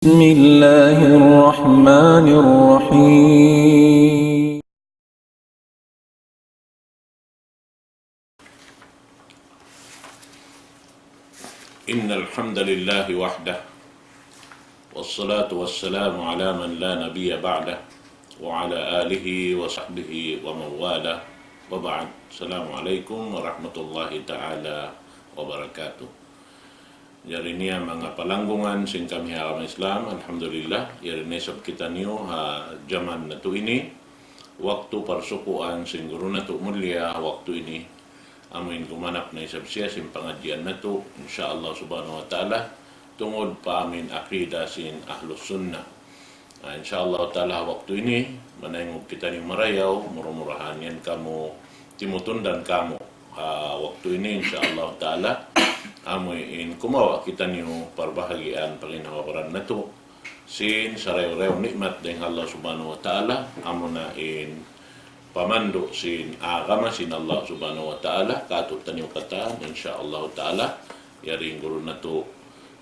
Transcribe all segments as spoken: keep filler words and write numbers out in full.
بسم الله الرحمن الرحيم. إن الحمد لله وحده، والصلاة والسلام على من لا نبي بعده، وعلى آله وصحبه ومن والاه، وبعد. السلام عليكم ورحمة الله تعالى وبركاته. Jari niya manga palanggungan sin kami ha agama Islam, alhamdulillah, yari na isab kitaniyu ha jaman natu' ini, waktu parsukuan sin guru natu' mulia waktu ini, amuin gumanap na isab siya sin pangadjian natu', insya Allah subhanahu wa ta'ala, tungud pa amuin akida sin Ahlus Sunnah. Ah, insya Allah ta'ala, waktu ini, manaingug kitaniyu marayaw, mura-murahan yan kamu, timutundan kamu. Ah, waktu ini, insya Allah ta'ala, amuin kumawa' kitaniyu parbahagian panginawabaran natu' sin sarayaw-rayaw ni'mat dayn ha Allah subhanahu wa ta'ala, amuna in pamandu' sin agama sin Allah subhanahu wa ta'ala, kātu'niyu katan, insya Allah ta'ala, yari in guru natu'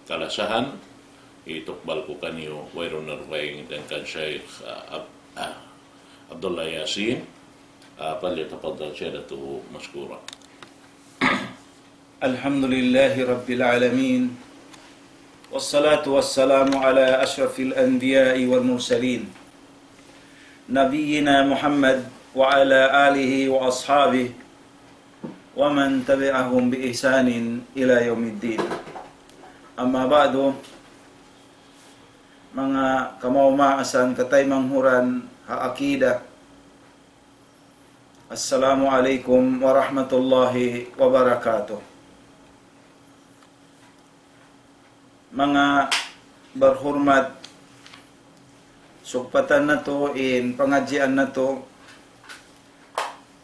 kalasahan, itukbal ku kaniyu, wayruun na dugaing dayn kan Shaykh, ah, Ab-, ah, Abdullah Yasin, ah, فليتفضل سيادته مشكورا. الحمد لله رب العالمين، والصلاة والسلام على أشرف الأنبياء والمرسلين، نبينا محمد وعلى آله وأصحابه ومن تبعهم بإحسان إلى يوم الدين. أما بعد، manga kamaas-maasan, kataymanghuran ha akida. Assalamu alaykum warahmatullahi wabarakatuh. Manga barhurmat, sugpatan natu' in pangadjian natu'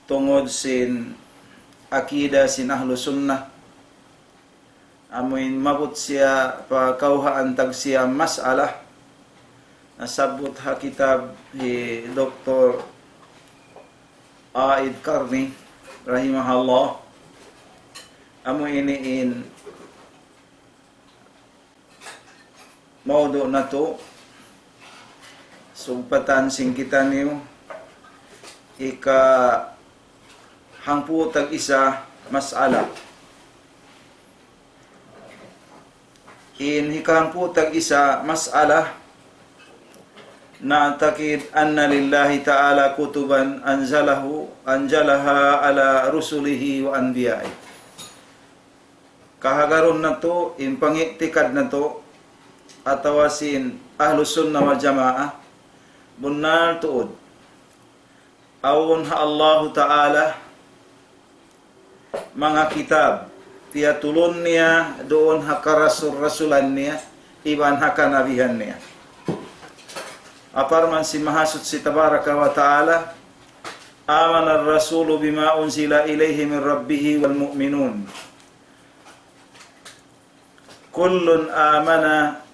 tungud sin akida sin Ahlu Sunnah. Amuin maabut siya pa kawhaan tagsiya mas'ala nasabbut ha kitab hi Doktor Aid Qarni rahimahullah. Amu ini in mawdu' natu', sugpatan sin kitaniyu, ika hangpu' tag-isa mas'ala. In hikahangpu' tag-isa mas'ala, نعتقد أن لله تعالى كتبا أنزله، أنزلها على رسله وأنبيائه. Kahagarun natu', in pangi'tikad natu', atawa sin Ahlus Sunnah wal Jamaah, bunnal tuud. Awn ha Allahu Ta'ala manga kitab, piyatulun niya duun ha karasul-rasulan niya, iban ha kanabihan niya. Parman sin Mahasuchi Tabaraka wa Ta'ala, آمن الرسول بما أنزل إليه من ربه والمؤمنون. كل آمن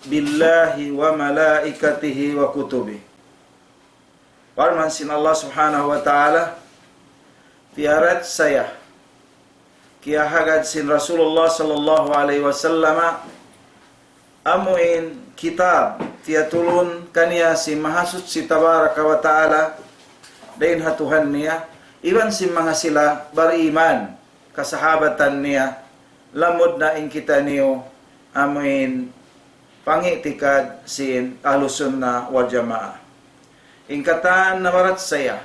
بالله وملائكته وكتبه. Parman sin Allah Subhanahu wa Ta'ala, piyaratsaya, kiyahagad sin Rasulullah sallallahu alayhi wasallam, amuin kitab, piyatulun kaniya sin Mahasuchi Tabaraka wa Ta'ala, dayn ha Tuhan niya, iban sin manga sila bariman, kasahabatan niya, lamud na in kitaniyu, amuin pangi'tikad sin Ahlus Sunnah wal Jamaah. In katan namaratsaya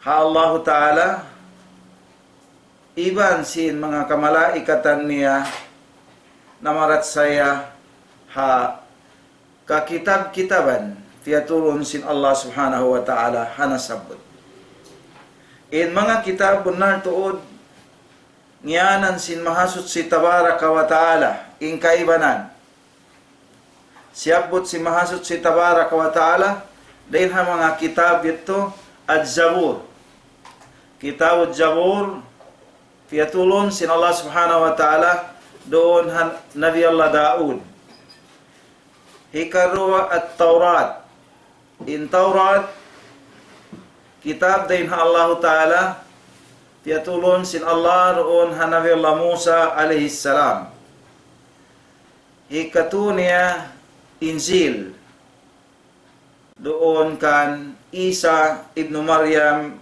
ha Allahu Ta'ala, iban sin manga kamalaikatan niya, namaratsaya ha kakitab-kitaban, piyatulun sin Allah Subhanahu wa Ta'ala, ha nasabbut. In manga kitab bunnal tuud, ngiyanan sin Mahasuchi Tabaraka wa Ta'ala, in kaibanan. Siyabbut sin Mahasuchi Tabaraka wa Ta'ala, dayn ha manga kitab yadtu, Al-Zabur. Kitab Al-Zabur, piyatulun sin Allah Subhanahu wa Ta'ala, duun ha Nabi Allah Daud. Hikaruwa At-Tawrat. In Tawrat, kitab dayn ha Allahu Ta'ala, piyatulun sin Allah duun ha Nabi Allah Musa alayhi salam. Hikatu niya Injil duun kan Isa ibnu Maryam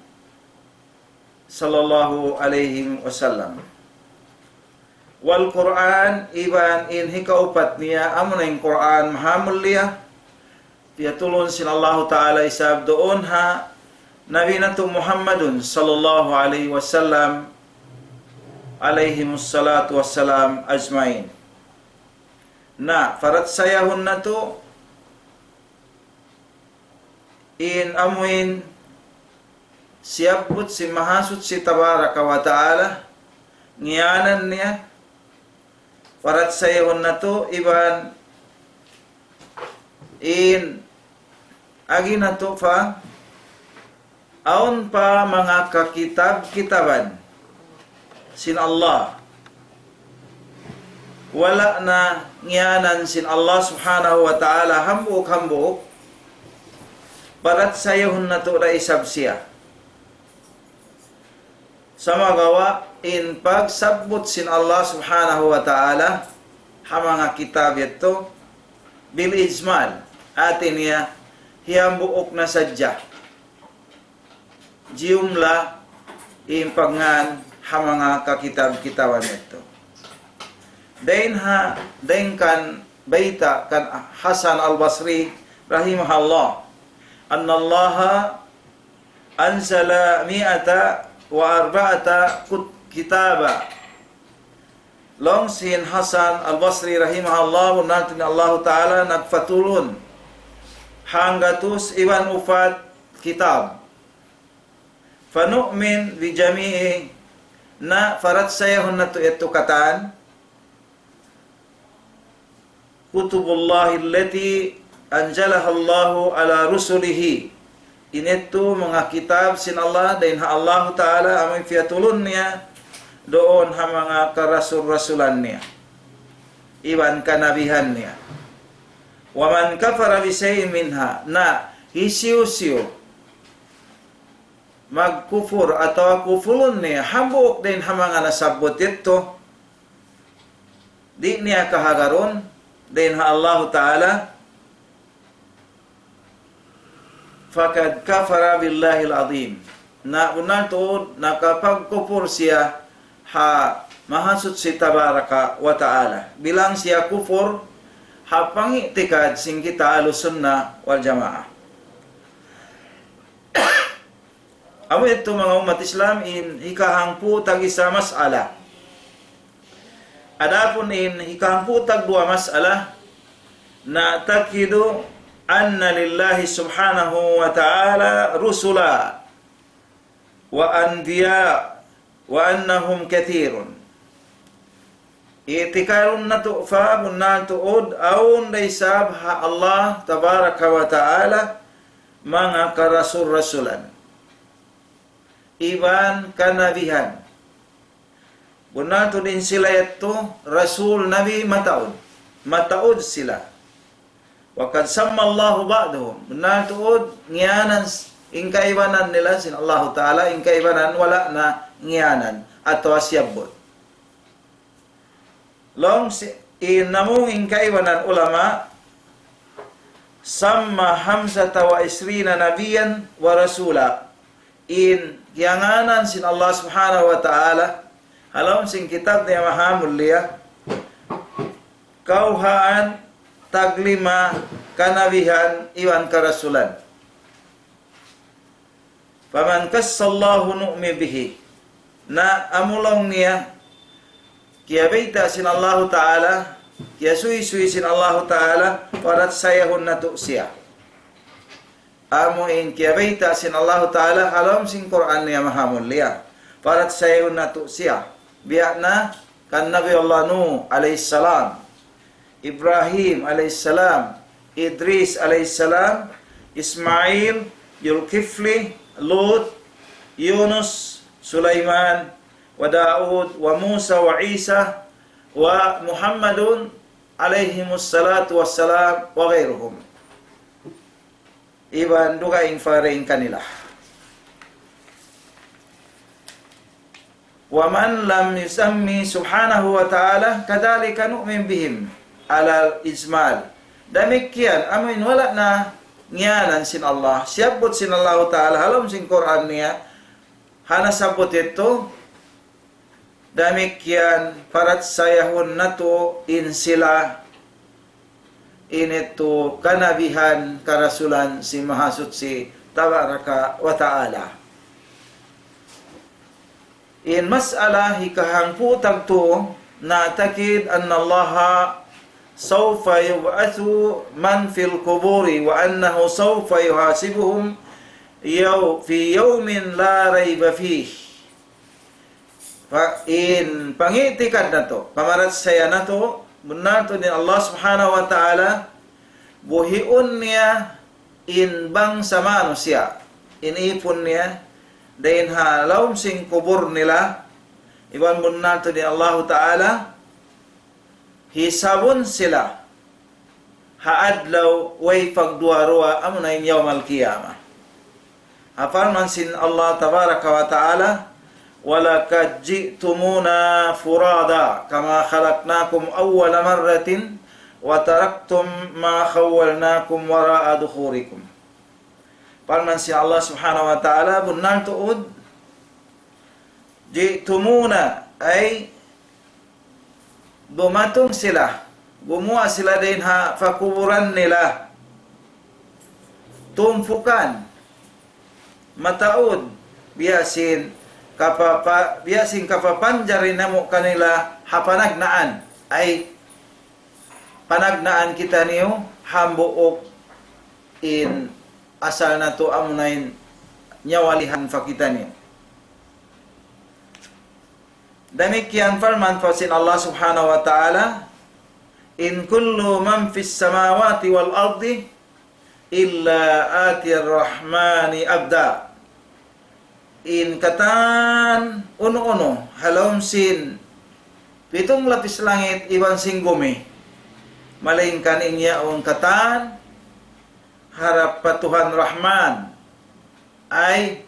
sallallahu alayhi wasallam. Wal Qur'an, iban in hikaupat niya, amuna in Qur'an mahamulliya, piyatulun sin Allahu Ta'ala isab duun ha Nabi natu' Muhammadun sallallahu alayhi wasallam, alayhimus salatu wassalam ajmain. Na, parachayahun natu' in amuin siyabbut sin Mahasuchi Tabaraka wa Ta'ala, ngiyanan niya, parachayahun natu' iban in agi natu' pa, awn pa manga kakitab-kitaban sin Allah. Wala' na ngiyanan sin Allah Subhanahu wa Ta'ala hambuuk-hambuuk, parachayahun natu' da isab siya. Sumagawa' in pagsabbut sin Allah Subhanahu wa Ta'ala ha manga kitab yadtu bil ijmal, hati niya hambuuk na sadja jumla in pagngān ha manga kakitab-kitaban yadtu. Dayn ha, dayn kan bayta' kan Hasan al-Basri rahimahullah, أن الله أنزل مائة وأربعة كت-، كتابا. Laung sin Hasan al-Basri rahimahullah, bunnal tuud in Allahu Ta'ala nagpatulun hanggatus iban upat kitab. فنؤمن بجميع, na parachayahun natu' yadtu katan, كتب الله التي أنزلها الله على رسله. In yadtu manga kitab sin Allah, dayn ha Allahu Ta'ala, amuin piyatulun niya duun ha manga karasul-rasulan niya iban kanabihan niya. ومن كفر بشيء منها, na hisiyu-siyu magkupur atawa kupurun niya hambuuk dayn ha manga nasabbut yadtu, di' niya kahagarun dayn ha Allahu Ta'ala, فقد كفر بالله العظيم. Na bunnal tuud nakapagkupur siya ha Mahasuchi Tabaraka wa Ta'ala. Bilang siya kupur ha pangi'tikad sin kita Ahlus Sunnah wal Jamaah. Amu yadtu manga ummat Islam in hikahangpu' tag-isa mas'ala. Adapun in hikahangpu' tagduwa mas'ala, نعتقد أن لله سبحانه وتعالى رسلا وأنبياء وأنهم كثير. I'tikarun natu' pa bunnal tuud awn da isab ha Allah Tabaraka wa Ta'ala manga karasul-rasulan iban kanabihan. Bunnal tuud in sila yadtu rasul nabi mataud. Mataud sila. وقد سمى الله بعضهم. Bunnal tuud ngiyanan s-, in kaibanan nila sin Allahu Ta'ala, in kaibanan wala' na ngiyanan atawa siyabbut. Laung sin, in namung in kaibanan ulama, سمى خمسة وعشرين نبيا ورسولا. In kiyangānan sin Allah Subhanahu wa Ta'ala, ha lawm sin kitab niya mahamulliya, kawhaan taglima kanabihan iban karasulan. فمن خصه الله نؤمن به. Na amu laung niya, kiyabayta' sin Allahu Ta'ala, kiyasuysuy sin Allahu Ta'ala, parachayahun natu' siya. Amu in kiyabayta' sin Allahu Ta'ala, ha lawm sin Qur'an niya mahamulliya. Parachayahun natu' siya. Biya' na kan Nabi Allah Nuh alayhi salam, Ibrahim alayhi salam, Idris alayhi salam, Ismail, Zulkifli, Lut, Yunus, Sulaiman, wa Daud, wa Musa, wa Isa, wa Muhammadun alayhimus salatu wassalam, wa ghayruhum. Iban dugaing pa dayn kanila. ومن لم يسم سبحانه وتعالى كذلك نؤمن بهم. alal ijmal. Damikkiyan, amuin wala' na ngiyanan sin Allah. Siyabbut sin Allahu Ta'ala, ha lawm sin Qur'an niya, ha nasabbut yadtu, damikkiyan parachayahun natu' in sila, in yadtu kanabihan, karasulan sin Mahasuchi Tabaraka wa Ta'ala. In mas'ala hikahangpu' tagtu, نعتقد أن الله سوف يبعث من في القبور وأنه سوف يحاسبهم يو-، في يوم لا ريب فيه. Pa-, in pangi'tikad natu', pamarachaya natu', bunnal tuud in Allah Subhanahu wa Ta'ala, buhiun niya in bangsa manusiya', in ipun niya, dayn ha lawm sin kubul nila, iban bunnal tuud in Allahu Ta'ala, hisabun sila ha adlaw way pagduwa-ruwa, amuna in yawmal qiyamah. Ha parman sin Allah Tabaraka wa Ta'ala, ولقد جئتمونا فرادى كما خلقناكم أول مرة وتركتم ما خولناكم وراء ظهوركم. Parman sin Allah Subhanahu wa Ta'ala, bunnal tuud, جئتمونا, ay dumatung sila, gumuwa' sila dayn ha pakubulan nila. Tumpukan, mataud, biya' sin kapapa-, biya' sin kapapanjari namu' kanila ha panagnaan, ay panagnaan kitaniyu hambuuk in asal natu' amuna in nyawalihan pa kitaniyu. Damikkiyan parman pa sin Allah Subhanahu wa Ta'ala, إن كل من في السماوات والأرض إلا آتي الرحمن عبدا. In katan unu-unu ha lawm sin pitung lapis langit iban sin gumi, malaingkan in yaun katan harap pa Tuhan Rahman, ay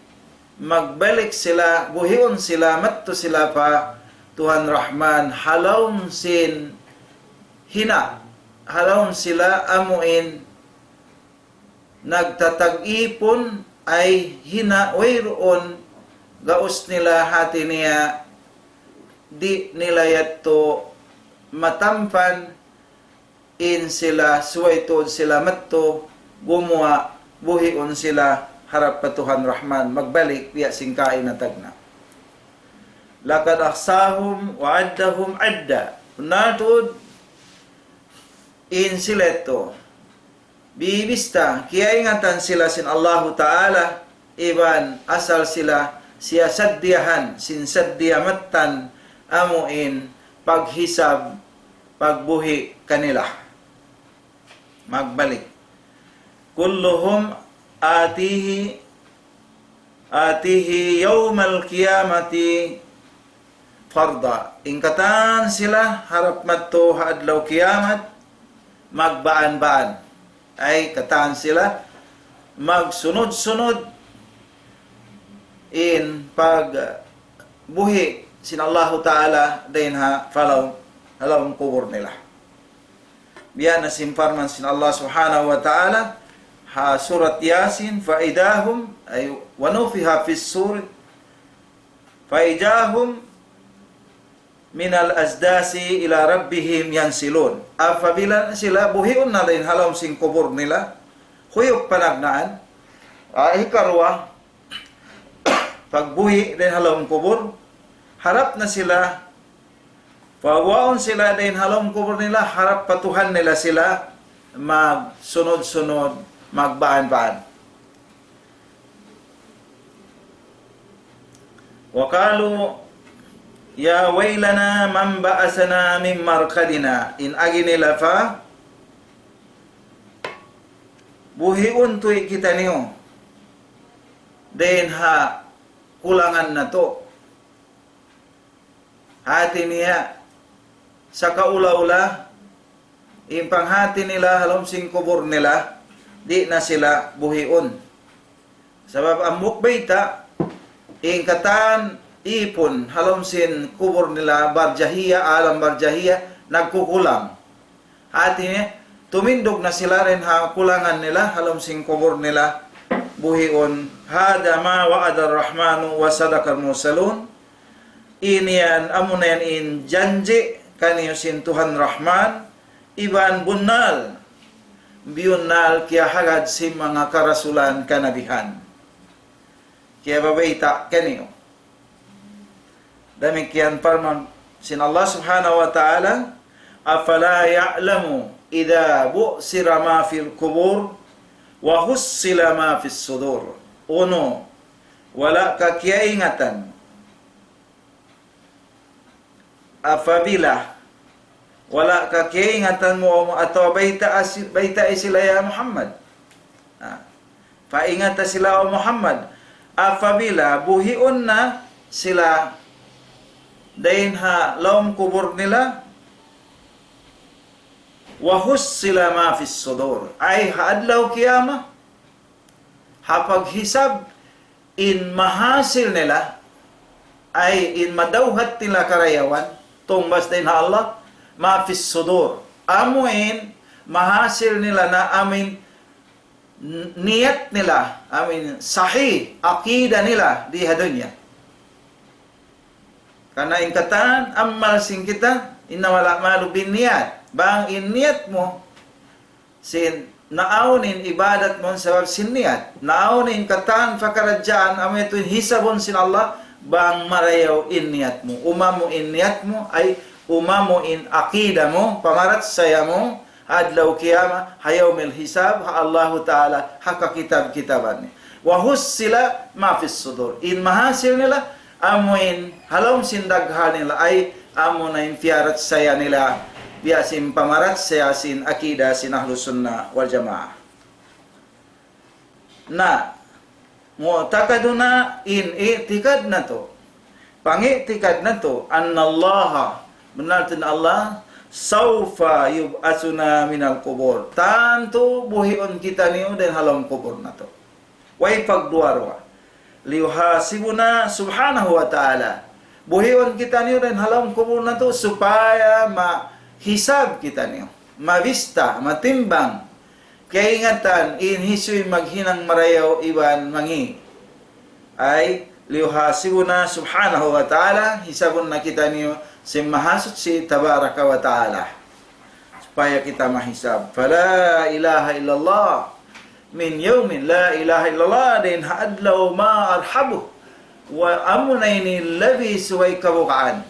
magbalik sila, buhiun sila, madtu sila pa Tuhan Rahman, ha lawm sin hina', ha lawm sila amuin nagtatag-ipun, ay hina' wayruun gaus nila, hati niya di' nila yadtu matampan, in sila, subay tuud sila madtu, gumuwa', buhiun sila harap pa Tuhan Rahman, magbalik biya' sin kaina tagna'. لقد أحصاهم وعدهم عدا. Bunnal tuud, in sila yadtu, bibista, kiyaingatan sila sin Allahu Ta'ala, iban asal sila siyasaddiyahan, sin saddiya mattan amuin paghisab, pagbuhi' kanila. Magbalik. كلهم آتيه، آتيه يوم القيامة فردا. In katan sila harap madtu ha adlaw kiyamat, magbaan-baan. Ay, katan sila magsunud-sunud in pagbuhi' sin Allahu Ta'ala dayn ha lawm, ha lawm kubul nila. Biya' na sin parman sin Allah Subhanahu wa Ta'ala ha surat Yasin, فإذا هم, ay, ونفخ في الصور فإذا هم من الأجداث إلى ربهم ينسلون. Apabila sila buhiun na dayn ha lawm sin kubul nila, huyup panagnaan, ah, hikaruwa, pagbuhi' dayn ha lawm kubul, harap na sila, paguwaun sila dayn ha lawm kubul nila, harap pa Tuhan nila sila magsunud-sunud, magbaan-baan. وقالوا يا ويلنا من بعثنا من مرقدنا. In agi nila pa, buhiun tuud kitaniyu dayn ha kulangan natu'. Hati niya, sakaula-ula, in panghati nila ha lawm sin kubul nila, di' na sila buhiun. Sabab hambuuk bayta', in katan ipun ha lawm sin kubul nila, barzahiya, alam barzahiya, nagkukulang. Hati niya, tumindug na sila dayn ha kulangan nila, ha lawm sin kubul nila, buhiun, هذا ما وعد الرحمن وصدق المرسلون. Ini yan, amuna yan in janji' kaniyu sin Tuhan Rahman, iban bunnal, biyunnal kiyahagad sin manga karasulan kanabihan. Kiyabayta' kaniyu. Damikkiyan parman sin Allah Subhanahu wa Ta'ala, أفلا يعلم إذا بعثر ما في القبور وحصل ما في الصدور. Unu, wala' ka kiyaingatan. Apabila wala' ka kiyaingatan mu atawa bayta' asi-, baytai sila ya Muhammad. Ha. Paingata sila, O Muhammad, apabila buhiun na sila dayn ha lawm kubul nila, وحصل ما في الصدور. Ay ha adlaw kiyamat, ha paghisab in mahasil nila, ay in madawhat nila karayawan, tungbas dayn ha Allah, ما في الصدور. Amu in mahasil nila na amu in n-, niyat nila, amu in sahih, akida nila di ha dunya. Karna' in katan amal sin kita, إنما الأعمال بالنيات. Bang in niyat mu, sin, naawn in ibadat mu sabab sin niyat. Naawn in katan pakaradjaan, amu yadtu in hisabun sin Allah, bang marayaw in niyat mu. Umamu in niyat mu, ay umamu in akida mu, pamarachaya mu, adlaw kiyamat, ha yawmil hisab, ha Allahu Ta'ala, ha kakitab-kitaban niya. وحصل ما في الصدور. In mahasil nila, amu in ha lawm sin daghal nila, ay amu na in piyarachaya nila, biya' sin pamarachaya sin akida sin Ahlus Sunnah wal Jamaah. Na, mu'takaduna, in i'tikad natu', pangi'tikad natu', أن الله, bunnal tuud Allah, سوف يبعثنا من القبور. Tantu buhiun kitaniyu dayn ha lawm kubul natu'. Way pagduwa-ruwa. ليحاسبنا سبحانه وتعالى. Buhiun kitaniyu dayn ha lawm kubul natu' supaya mahisab kitaniyu. Mabista, matimbang. Kaingatan in hisiyu in maghinang marayaw iban mangi'. Ay, ليحاسبنا سبحانه وتعالى, hisabun na kitaniyu sin Mahasuchi Tabaraka wa Ta'ala. Supaya kita mahisab. فلا إله إلا الله من يوم لا إله إلا الله, dayn ha adlaw ma arhabu. Wa amuna ini labi subay kabukaan,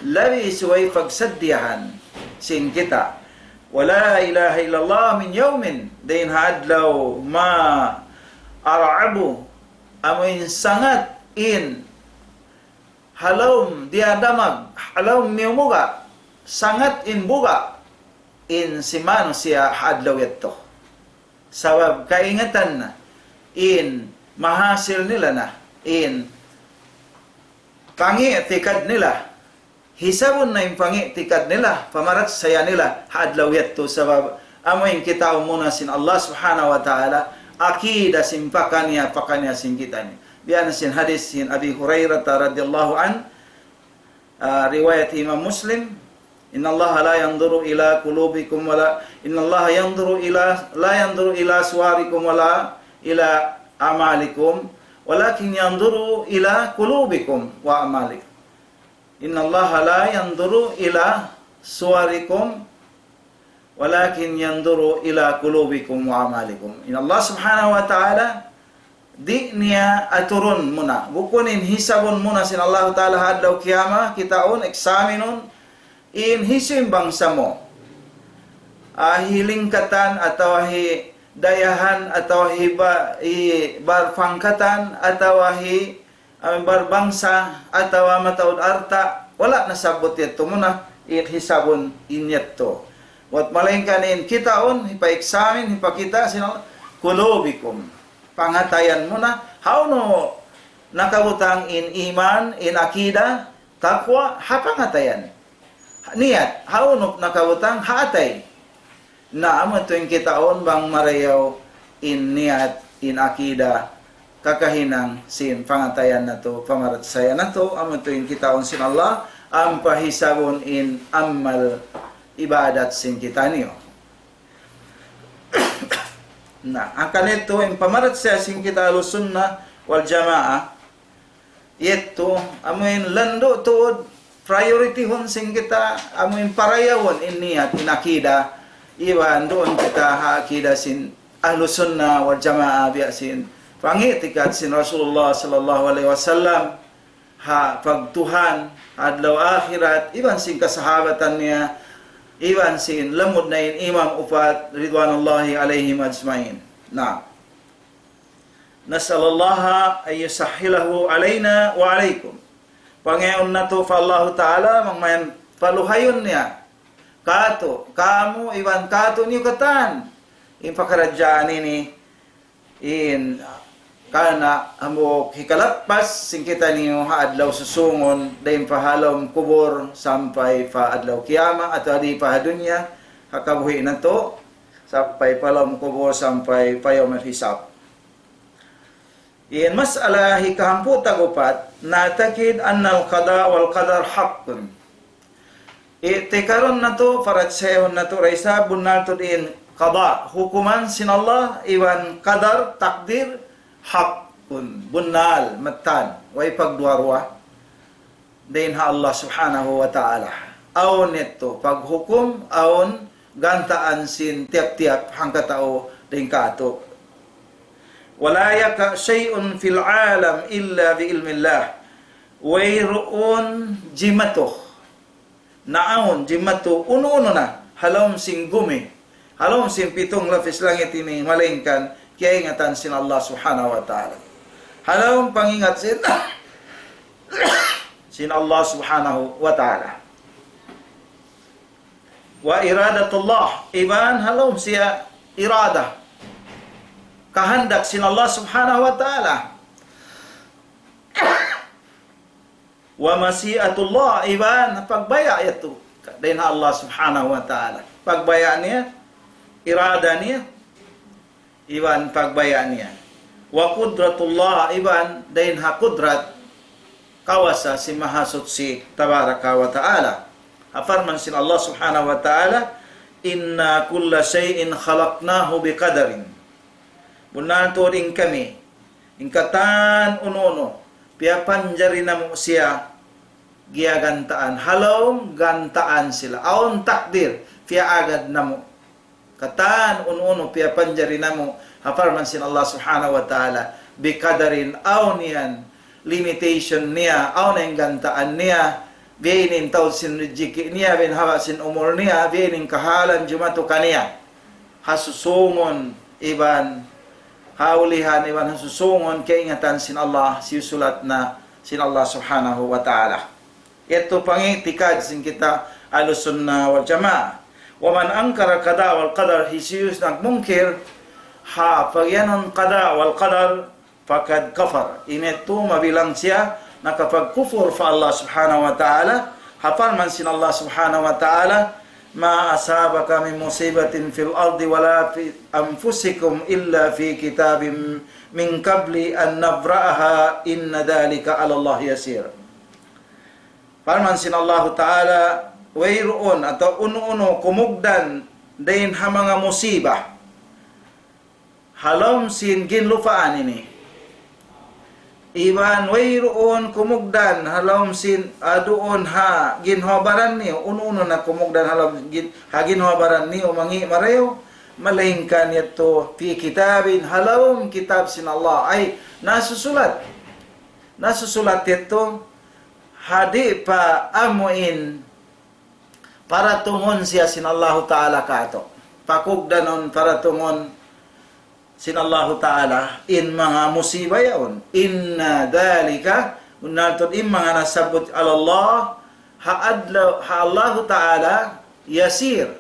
labi subay pagsaddiyahan sin kita. ولا إله إلا الله من يوم, dayn ha adlaw ma ar'abu, amu in sangat in ha lawm diyadamag, ha lawm miyumuga', sangat in buga' in sin manusiya' ha adlaw yadtu. Sabab kaingatan na in mahasil nila na in pangi'tikad nila, hisabun na in pangi'tikad nila, pamarachaya nila ha adlaw yadtu, sabab amu in kitaun muna sin Allah Subhanahu wa Ta'ala, akida sin pakaniya-pakaniya sin kitaniyu. Biya' na sin hadis sin Abi Hurairah radhiyallahu anhu, ah, riwayat Imam Muslim, إن الله لا ينظر إلى قلوبكم ولا، إن الله ينظر إلى، لا ينظر إلى صوركم ولا إلى أعمالكم ولكن ينظر إلى قلوبكم وأعمالكم. إن الله لا ينظر إلى صوركم ولكن ينظر إلى قلوبكم وأعمالكم. In Allah Subhanahu wa Ta'ala, di' niya aturun muna. Bukun in hisabun muna sin Allahu Ta'ala ha adlaw kiyamat, kitaun, eksaminun, in hisiyu in bangsa mu. Ah, hi lingkatan atawa hi dayahan atawa hi ba-, hi barpangkatan atawa hi, ah, barbangsa atawa mataud alta', wala' nasabbut yadtu muna, in hisabun in yadtu. Wat malaingkan in kitaun, hipa-eksamin, hipakita' sin Allah, قلوبكم. Pangatayan muna, hawnu nakabutang in iman, in akida, taqwa, ha pangatayan. Niyat, hawnu nakabutang, ha atay. Na, amu tuud in kitaun bang marayaw in niyat, in akida, kakahinang sin pangatayan natu', pamarachaya natu', amu tuud in kitaun sin Allah, ampa hisabun in amal ibadat sin kitaniyu. Na, hangkan yadtu in pamarachaya sin kita Ahlus Sunnah wal Jamaah, yadtu, amu in landu' tuud, priority-hun sin kita, amu in parayawun in niyat, in akida, iban duun kita ha akida sin Ahlus Sunnah wal Jamaah, biya' sin pang'itikad sin Rasulullah sallallahu alayhi wasallam, ha pagtuhan, adlaw akhirat, iban sin kasahabatan niya, iban sin lamud na in imam upat, ridwanullahi alayhim ajma'in. Na. نسأل الله أن يسهله علينا وعليكم. Pangayuun natu' pa Allahu Ta'ala, mangmayan paluhayun niya. Katu', kamu, iban katu' niyu katan. In pakaradjaan ini, in, karna' hambuuk hikalappas sin kitaniyu ha adlaw susūngun, dayn pa ha lawm kubul sampay pa adlaw kiyamat, atawa di pa ha dunya, ha kabuhi' natu', sampay pa lawm kubul, sampay pa yawmul hisab. In mas'ala hikahangpu' tag-upat, نعتقد أن القضاء والقدر حق. I'tikarun natu', parachayahun natu', da isab bunnal tuud in qada, hukuman sin Allah, iban qadar, takdir, haqqun, bunnal, mattan, way pagduwa-ruwa. Dayn ha Allah Subhanahu wa Ta'ala. Awn yadtu paghukum, awn gantaan sin tiyap-tiyap hangkatau dayn kātu'. ولا يقع شيء في العالم إلا بعلم الله. Wayruun jimatu. Naawn, jimatu, unu-unu na, ha lawm sin gumi, ha lawm sin pitung lapis langit ini, malaingkan kiyaingatan sin Allah Subhanahu wa Ta'ala. Ha lawm pangingat sin, sin Allah Subhanahu wa Ta'ala. وإرادة الله, iban ha lawm siya irada, kahandak sin Allah Subhanahu wa Ta'ala. ومشيئة الله, iban pagbaya' yadtu dayn ha Allah Subhanahu wa Ta'ala. Pagbaya' niya, irada niya, iban pagbaya' niya. وقدرة الله, iban dayn ha kudrat, kawasa sin Mahasuchi Tabaraka wa Ta'ala. Ha parman sin Allah Subhanahu wa Ta'ala, إنا كل شيء خلقناه بقدر. Bunnal tuud in kami, in katan unu-unu, piyapanjari namu' siya giyagantaan. Ha lawm gantaan sila. Awn takdir, piyaagad namu'. Katan unu-unu piyapanjari namu', ha parman sin Allah Subhanahu wa Ta'ala, بقدر, awn yan limitation niya, awn yan gantaan niya, biya' ini in taud sin rijiki' niya, biya' ini in haba' sin umul niya, biya' ini in kahalan jumatu kaniya. Ha susūngun iban, ha ulihan iban ha susūngun, kaingatan sin Allah, siyusulat na sin Allah Subhanahu wa Ta'ala. Yadtu pangitikad sin kita Ahlus Sunnah wal Jamaah. ومن أنكر القضاء والقدر, hisiyu-siyu nagmungkir ha pagiyanun qada wal qadar, فقد كفر. Ini yadtu mabilang siya nakapagkufur pa Allah Subhanahu wa Ta'ala. Ha parman sin Allah Subhanahu wa Ta'ala, ما أصابك من مصيبة في الأرض ولا في أنفسكم إلا في كتاب من قبل أن نبرأها إن ذلك على الله يسير. Parman sin Allahu Ta'ala, wayruun atawa unu-unu kumugdan dayn ha manga musiba ha lawm sin ginlupaan ini. Iban wayruun kumugdan ha lawm sin, ah, duun ha ginhawa-baran niyu, unu-unu na kumugdan ha lawm gin-, ha ginhawa-baran niyu, mangi' marayaw, malaingkan yadtu في كتاب, ha lawm kitab sin Allah, ay, nasusulat. Nasusulat yadtu, ha di' pa amuin paratungun siya sin Allahu Ta'ala kātu'. Pakugdanun, paratungun sin Allahu Ta'ala in manga musiba yaun. إن ذلك, bunnal tuud in manga nasabbut على الله, ha adlaw, ha Allahu Ta'ala, يسير.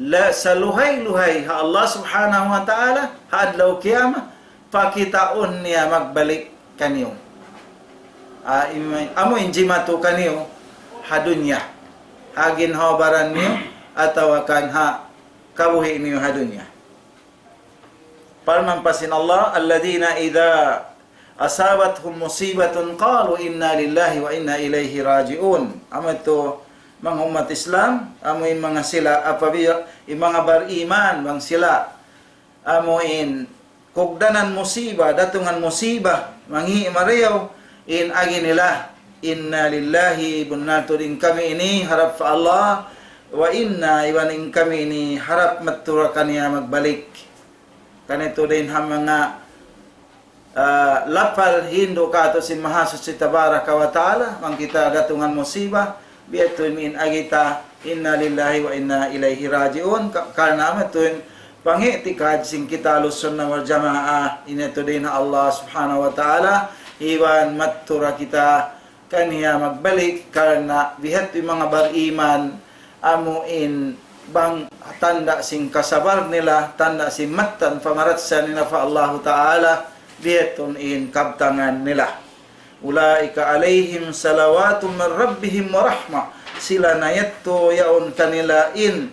La, saluhay-luhay ha Allah Subhanahu wa Ta'ala, ha adlaw kiyamat, pakitaun niya magbalik kaniyu. Ah, im-, amu in jimatu kaniyu ha dunya. Ha ginhawa-baran niyu, atawa kan ha kabuhi' niyu ha dunya. Parman pa sin Allah, الذين إذا أصابتهم مصيبة قالوا إنا لله وإنا إليه راجعون. Amu yadtu manga ummat Islam, amu in manga sila apabila, in manga bariman, bang sila, amu in kugdanan musiba, datungan musiba, mangi' marayaw, in agi nila, "Inna lillahi, bunnal tuud in kami ini harap pa Allah, wa inna, iban in kami ini harap madtu da kaniya magbalik." Kaniya tuud in ha manga ah, lapal hindu' kātu' sin Mahasuchi Tabaraka wa Ta'ala, bang kita datungan musiba, biya' tuud in agi ta, "Inna lillahi wa inna ilayhi raji'un," ka-, karna' amu tuud in pang'i'tikad sin kita Ahlus Sunnah wal Jamaah, ini tuud in Allah Subhanahu wa Ta'ala, iban madtu da kita kaniya magbalik, karna' biya' ha yan in manga bariman, amu in bang tanda' sin kasabar nila, tanda' sin mattan pamarachaya nila pa Allahu Ta'ala, biya' ha yan in kabtangan nila. "Ulaika alayhim salawatun min rabbihim wa rahmah." Sila na yadtu yaun kanila in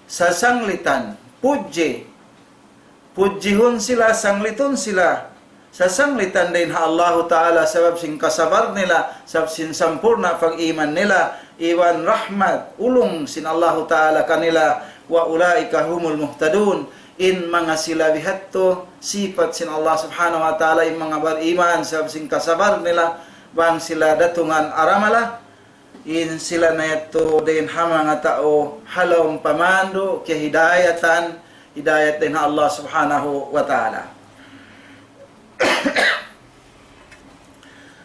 sasanglitan, pudji, pudjihun sila, sanglitun sila, sasanglitan dayn ha Allahu Ta'ala sabab sin kasabar nila, sabab sin sampurna' pag-iman nila, iban rahmat, ulung sin Allahu Ta'ala kanila, "Wa ulaika humul muhtadun." In manga sila bihadtu, sipat sin Allah Subhanahu wa Ta'ala, in manga bariman, sabab sin kasabar nila, bang sila datungan aramala, in sila na yadtu dayn ha manga tau ha lawm pamandu' kiyahidayatan, hidayat dayn ha Allah Subhanahu wa Ta'ala.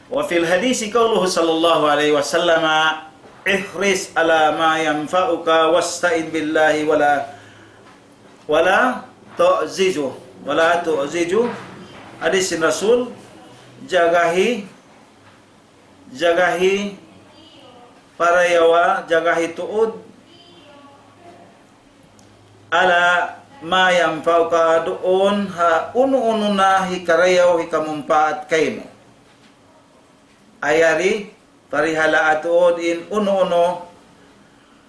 وفي الحديث قوله صلى الله عليه وسلم: "احرص على ما ينفعك واستعن بالله ولا، ولا تعجز، ولا تعجز." Hadis sin Rasul, jagahi jagahi parayawa, jagahi tuud, "ala ma yanfa'uka," duun ha unu-unu na hikarayaw, hikamumpaat kaymu. Ayari, parihalaa tuud in unu-unu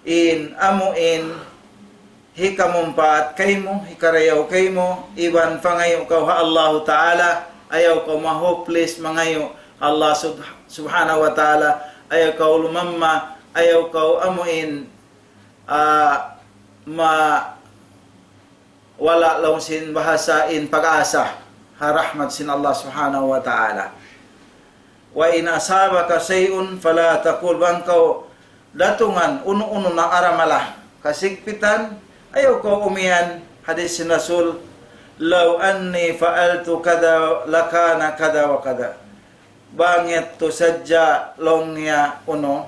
in amu in hikamumpaat kaymu, hikarayaw kaymu, iban pangayu' kaw ha Allahu Ta'ala, ayaw kaw ma-hopeless mangayu' Allah Sub-, Subhanahu wa Ta'ala, ayaw kaw lumamma, ayaw kaw amu in, ah, ma-, wala' laung sin bahasa in pag-asa ha rahmat sin Allah Subhanahu wa Ta'ala. "Wa in asabaka shay'un fala taqul," bang kaw datungan unu-unu na aramala, kasigpitan, ayaw kaw umiyan, hadis sin Rasul, "Law anni fa'altu kadha lakana kadha wa kadha." Bang yadtu sadja laung niya unu,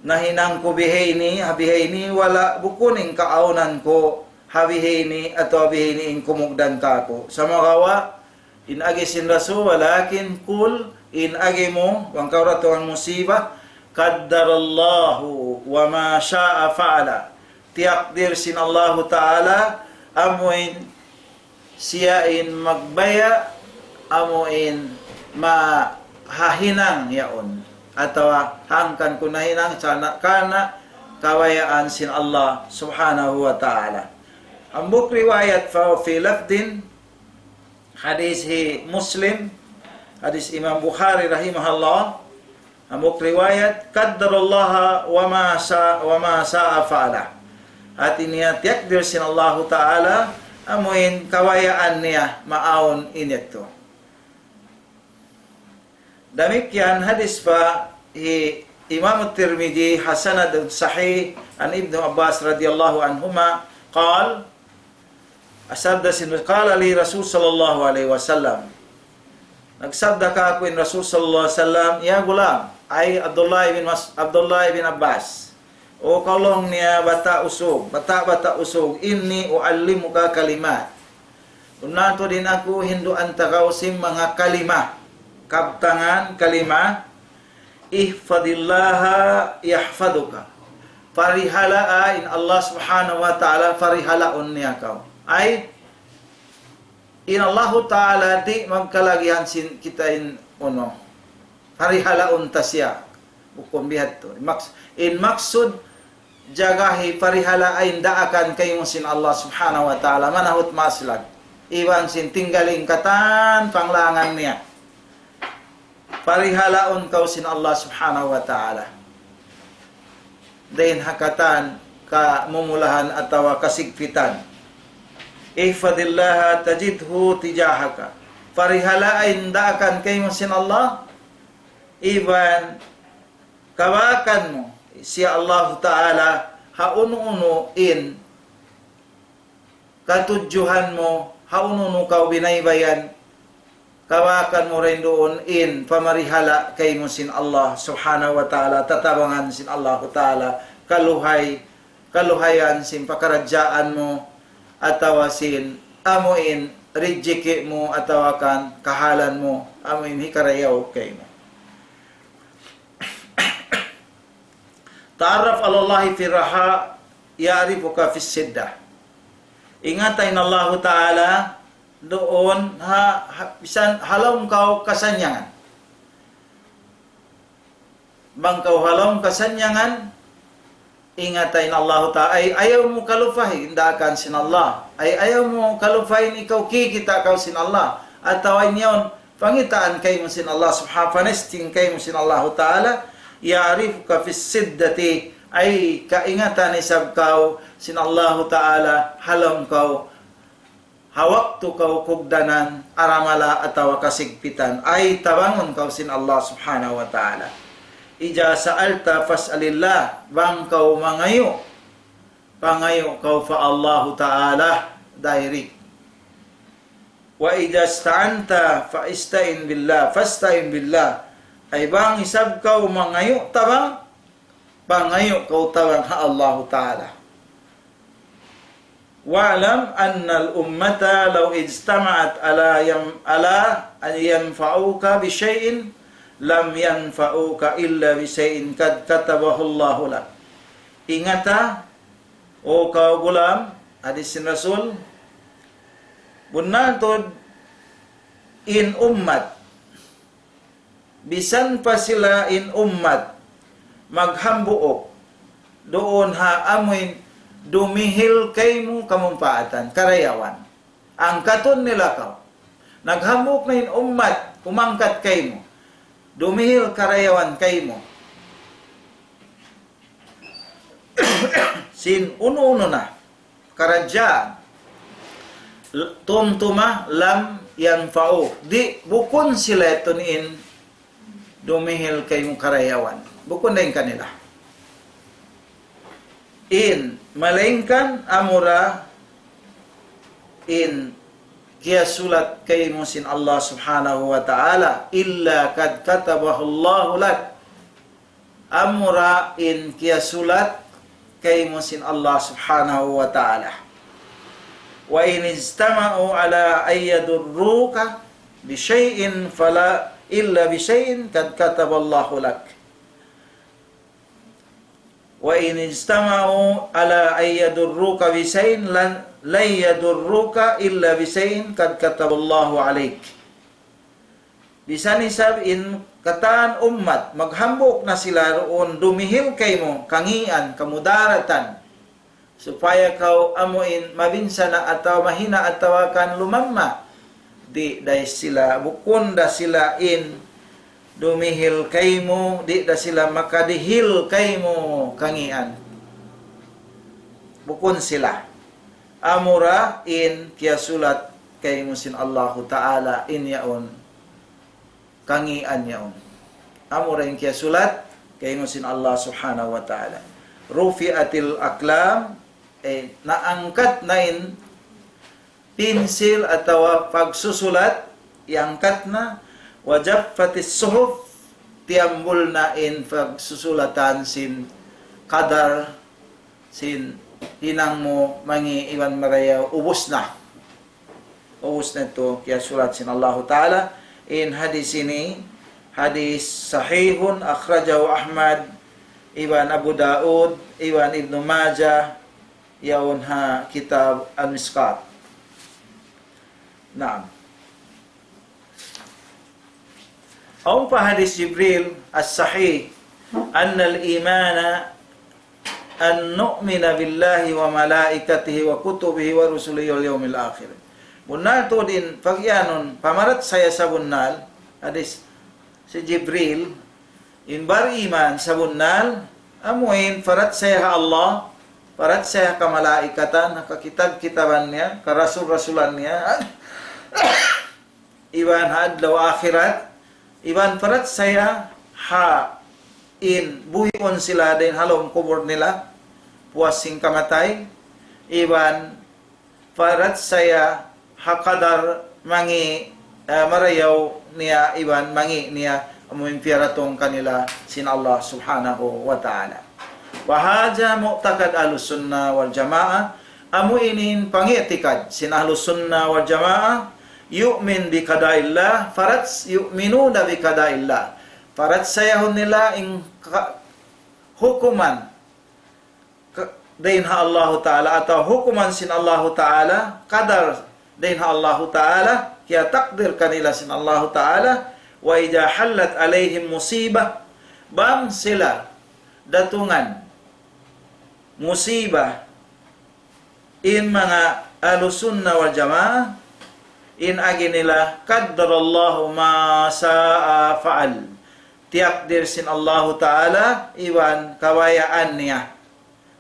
nahinang ku bihayni, ha bihayni, wala' bukun in kaawnan ku ha bihayni atawa bihayni in kumugdan kāku'. Sumagawa', in agi sin Rasul, "Walakin qul," in agi mu, bang kaw datungan musiba, "Qaddarallahu wa ma sha'a fa'ala." Tiyakdir sin Allahu Ta'ala, amu in siya in magbaya', amu in mahahinang yaun. Atawa hangkan ku nahinang sa na-, karna' kabayaan sin Allah Subhanahu wa Ta'ala. Hambuuk riwayat, fa fi lafdin, hadis hi Muslim, hadis Imam Bukhari rahimahullah, hambuuk riwayat, "Qaddarallaha wa ma sha-, wa ma sha'a fa'ala." Hati niya tiyakdir sin Allahu Ta'ala, amu in kabayaan niya maawn in yadtu. Damikkiyan hadis pa hi Imam Tirmidhi, ha sanadun sahih, an Ibnu Abbas radiyallahu anhuma, qal, sabda sin, qala li Rasul sallallahu alayhi wasallam. Nagsabda kāku' in Rasul sallallahu alayhi wasallam, "Ya gulam," ay Abdullah ibn Mas-, Abdullah ibn Abbas. "O kaw," laung niya, "bata' usug, bata'-bata' usug, inni u'allimuka kalimat." Bunnal tuud in aku hinduan ta kaw sin manga kalima. Kabtangan kalima, "Ihfadillaha yahfaduka." Parihalaa in Allah Subhanahu wa Ta'ala, parihalaun niya kaw. Ay, in Allahu Ta'ala di' magkalagihan sin kita in unu. Parihalaun ta siya. Bukun bihadtu. Maks-, in maksud, jagahi, parihalaa in daakan kaymu sin Allah Subhanahu wa Ta'ala, manahut maslag. Iban sin tinggaling katan panglangan niya. Parihalaun kaw sin Allah Subhanahu wa Ta'ala. Dayn ha katan kamumulahan atawa kasigpitan. احفظ الله تجده تجاهك. Parihalaa in daakan kaymu sin Allah, iban kabakan mu siya Allahu Ta'ala ha unu-unu in katudjuhan mu, ha unu-unu kaw binaybayan, kabakan mu dayn duun in pamarihala kaymu sin Allah Subhanahu wa Ta'ala, tatabangan sin Allahu Ta'ala, kaluhay, kaluhayan sin pakaradjaan mu, atawa sin amu in rijiki' mu, atawa kan kahalan mu, amu in hikarayaw kaymu. تعرف على الله في الرخاء يعرفك في الشدة. Ingata in Allahu Ta'ala duun ha, ha, bisan ha lawm kaw kasannyangan. Bang kaw ha lawm kasannyangan, ingata in Allahu Ta'ala, ay ayaw mu kalupahi in daakan sin Allah. Ay ayaw mu kalupahi in ikaw kikita' kaw sin Allah. Atawa in yaun, pangitaan kaymu sin Allah Subhanahu, panesting kaymu sin Allahu Ta'ala, يعرفك في الشدة, ay kaingatan isab kaw sin Allahu Ta'ala, ha lawm kaw, ha waktu kaw kugdanan, aramala atawa kasigpitan, ay tabangun kaw sin Allah Subhanahu wa Ta'ala. إذا سألت فاسأل الله, bang kaw mangayu', pangayu' kaw pa Allahu Ta'ala direct. وإذا استعنت فاستعن بالله، فاستعن بالله. Ay bang isab kaw mangayu' tabang, pangayu' kaw tabang ha Allahu Ta'ala. واعلم أن الأمة لو اجتمعت على يم-، على أن ينفعوك بشيء لم ينفعوك إلا بشيء قد كتبه الله لك. Ingata, O kaw gulam, hadis sin Rasul, bunnal tuud in ummat, bisan pa sila in ummat maghambuuk duun ha amuin dumihil kaymu kamumpaatan, karayawan. Angkatun nila kaw. Naghambuuk na in ummat, umangkat kaymu. Dumihil karayawan kaymu sin unu-unu na karadjaan. L-, tumtuma لم ينفعوك. Di', bukun sila yadtu in dumihil kaymu karayawan. Bukun dayn kanila. In, malaingkan amura in kiyasulat kaymu sin Allah Subhanahu wa Ta'ala, إلا قد كتبه الله لك. Amura in kiyasulat kaymu sin Allah Subhanahu wa Ta'ala. وإن اجتمعوا على أن يضروك بشيء فلا، إلا بشيء قد كتب الله لك. وإن اجتمعوا على أن يضروك بشيء لن، لن يضروك إلا بشيء قد كتب الله عليك. Bisan isab in katan ummat, maghambuuk na sila duun dumihil kaymu, kangīan, kamudaratan, supaya kaw amuin mabinsana' atawa mahina' atawa kan lumamma. Di' da sila, bukun da sila in dumihil kaymu, di' da sila makadihil kaymu kangīan. Bukun sila. Amura in kiyasulat kaymu sin Allahu Ta'ala in yaun kangīan yaun. Amura in kiyasulat kaymu sin Allah Subhanahu wa Ta'ala. رفعت الأقلام, eh, naangkat na in pinsil atawa pagsusulat, iangkat na. وجفت الصحف, tiyambul na in pagsusulatan sin qadar, sin hinang mu mangi' iban marayaw, ubus na. Ubus na yadtu kiyasulat sin Allahu Ta'ala. In hadis ini, hadis sahihun, أخرجه أحمد, iban Abu Daud, iban Ibnu Majah, yaun ha kitab Al-Mishkat. Naam. Awn pa hadis Jibril as-sahih, أن الإيمان أن نؤمن بالله وملائكته وكتبه ورسله واليوم الآخر. Bunnal tuud in pagiyanun, pamarachaya sabunnal, hadis sin Jibril, in bariman sabunnal, amuin parachaya ha Allah, parachaya ha kamalaikatan, ha kakitab-kitaban niya, karasul-rasulan niya, iban ha adlaw akhirat, iban parachaya ha in buhiun sila dayn ha lawm kubul nila, puas sin kamatay, iban parachaya ha kadar mangi', eh, marayaw niya iban mangi' niya amu in piyaratung kanila sin Allah Subhanahu wa Ta'ala. Wa hadha mu'taqad Ahlus Sunnah wal Jamaah, amu ini in pangi'tikad sin Ahlus Sunnah wal Jamaah, yu'min bi qada'illah, parach-, yu'minuna bi qada'illah. Parachayahun nila in ka-, hukuman ka-, dayn ha Allahu Ta'ala, atawa hukuman sin Allahu Ta'ala, kadar dayn ha Allahu Ta'ala, kiyatakdir kanila sin Allahu Ta'ala, wa idha hallat alayhim musibah, bang sila datungan musibah, in manga Ahlus Sunnah wal Jamaah, in agi nila, qaddarallahu ma sha'a fa'al. Tiyakdir sin Allahu Ta'ala, iban kabayaan niya.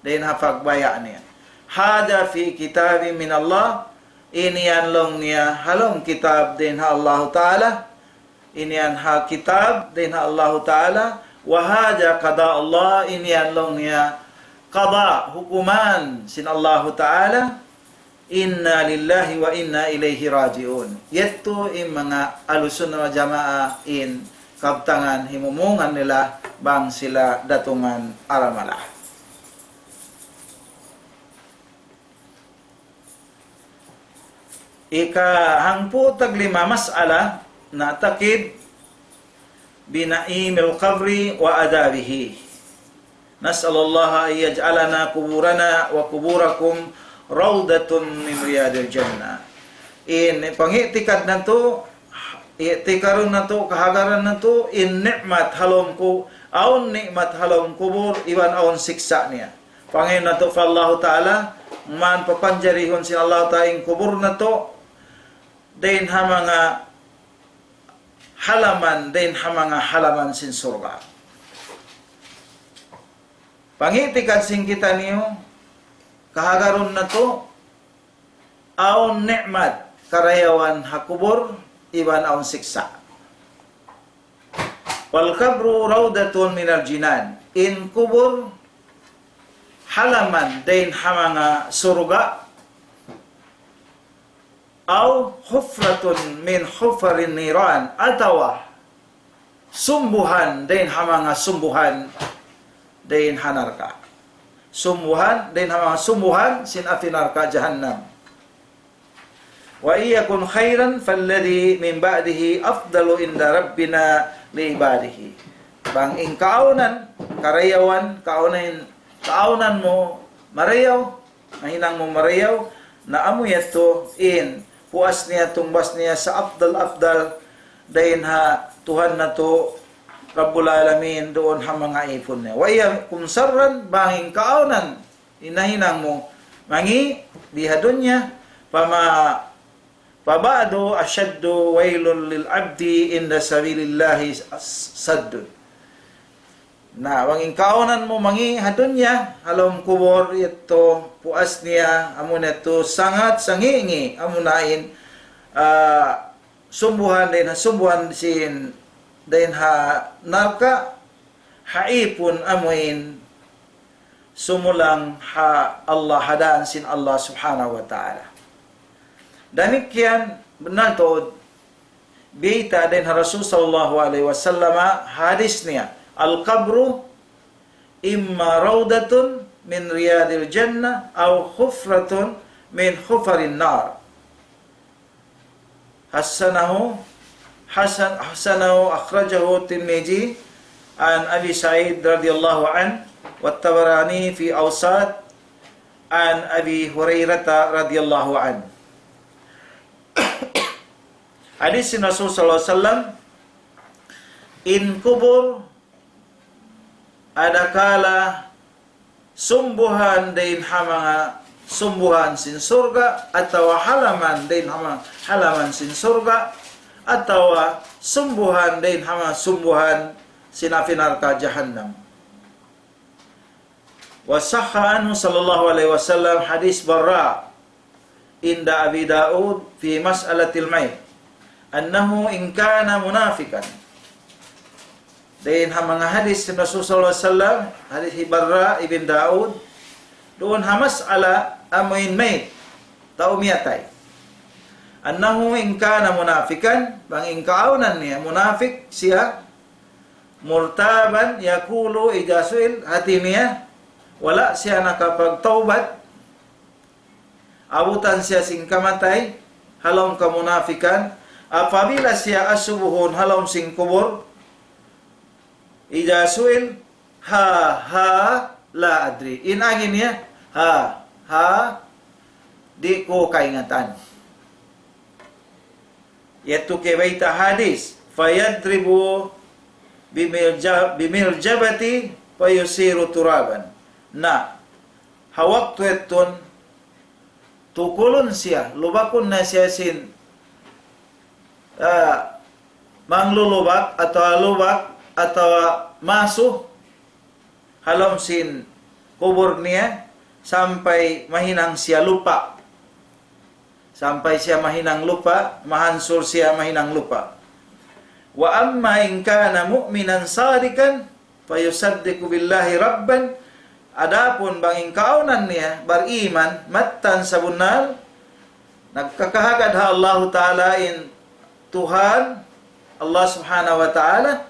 Dayn ha pagbaya' niya. Hadha fi kitabin min Allah, ini yan laung niya, ha lawm kitab dayn ha Allahu Ta'ala, ini yan ha kitab dayn ha Allahu Ta'ala, wa hadha qada Allah, ini yan laung niya qada, hukuman sin Allahu Ta'ala, inna lillahi wa inna ilayhi raji'un. Yadtu in manga Ahlus Sunnah wal Jamaah in kabtangan himumungan nila bang sila datungan aramala. Ika hangpu' tag lima mas'ala, na'taqid bi na'imil qabri wa adhabihi. Nas'alullaha an yaj'alana quburana wa quburakum rawdatun min riyadil jannah. In pangi'tikad natu', i'tikarun natu', kahagaran natu', in ni'mat ha lawm ku-, awn ni'mat ha lawm kubul, iban awn siksa' niya. Pangayuun natu' pa Allahu Ta'ala, man papanjarihun sin Allahu Ta'ala in kubul natu', dayn ha manga halaman, dayn ha manga halaman sin surga'. Pangi'tikad sin kitaniyu, kahagarun natu', awn ni'mat, karayawan ha kubul, iban awn siksa'. Wal qabru rawdatun minal jinan. In kubul, halaman dayn ha manga surga', aw hufratun min hufarin niran, atawa sumbuhan dayn ha manga sumbuhan dayn ha narka'. Sumbuhan dayn ha manga sumbuhan sin api narka' jahannam. Wa in yakun khairan falladhi min ba'dihi afdalu inda rabbina li ibadihi. Bang in kaawnan, karayawan, kaawnan, kaawnan mu marayaw, nahinang mu marayaw, na amu yadtu in puas niya, tungbas niya sa afdal-afdal dayn ha Tuhan natu' Rabbul Alamin duun ha manga ipun niya. Wa in yakun sharran, bang in kaawnan, in nahinang mu mangi' di ha dunya, fama, faba'du ashaddu waylun lil abdi inda sabilillahi saddun. Na, bang in kaawnan mu mangi' ha dunya, ha lawm kubul yadtu, puas niya, amuna yadtu, sangat sangi'-ngi', amuna in, ah, sumbuhan dayn ha, sumbuhan sin, dayn ha narka', ha ipun amuin sumulang ha Allah, ha dān sin Allah Subhanahu wa Ta'ala. Damikkiyan, bennal tuud, biyayta' dayn ha Rasul sallallahu alayhi wasallam, hadis niya, القبر إما روضة من رياض الجنة أو حفرة من حفر النار. حسنه، حسن، حسنه، أخرجه الترمذي عن أبي سعيد رضي الله عنه، والطبراني في الأوسط عن أبي هريرة رضي الله عنه. Hadis sin Rasul sallallahu alayhi wasallam, in kubul adakala sumbuhan dayn ha manga sumbuhan sin surga', atawa halaman dayn ha manga halaman sin surga', atawa sumbuhan dayn ha manga sumbuhan sin api narka' jahannam. وصح عنه صلى الله عليه وسلم حديث براء عند أبي داود في مسألة الميت أنه إن كان منافقا. Dayn ha manga hadis sin Rasul sallallahu alayhi wasallam, hadis hi Barra ibn Daud, duun ha mas'ala amuin mayit, tau miyatay. أنه إن كان منافقا, bang in kaawnan niya munafik siya, مرتابا يقول إذا سئل, hati niya, wala' siya nakapagtawbat, abutan siya sin kamatay, ha lawm kamunafikan, apabila siya asubuhun ha lawm sin kubul, إذا سئل, ha, ha, لا أدري. In agi niya, ha, ha, di' ku kaingatan. Yadtu kiybayta' hadis, فيضرب بمرج-، بمرجبته فيصير ترابا. Na, ha waktu yadtu, tukulun siya, lubakun na siya sin, ah, manglulubak atawa lubak atawa masu, ha lawm sin kubul niya, sampay mahinang siya lupa'. Sampay siya mahinang lupa', mahansur siya mahinang lupa'. وأما إن كان مؤمنا صادقا فيصدق بالله ربا. Adapun bang in kaawnan niya bariman, mattan sabunnal, nagkakahagad ha Allahu Ta'ala in Tuhan, Allah Subhanahu wa Ta'ala,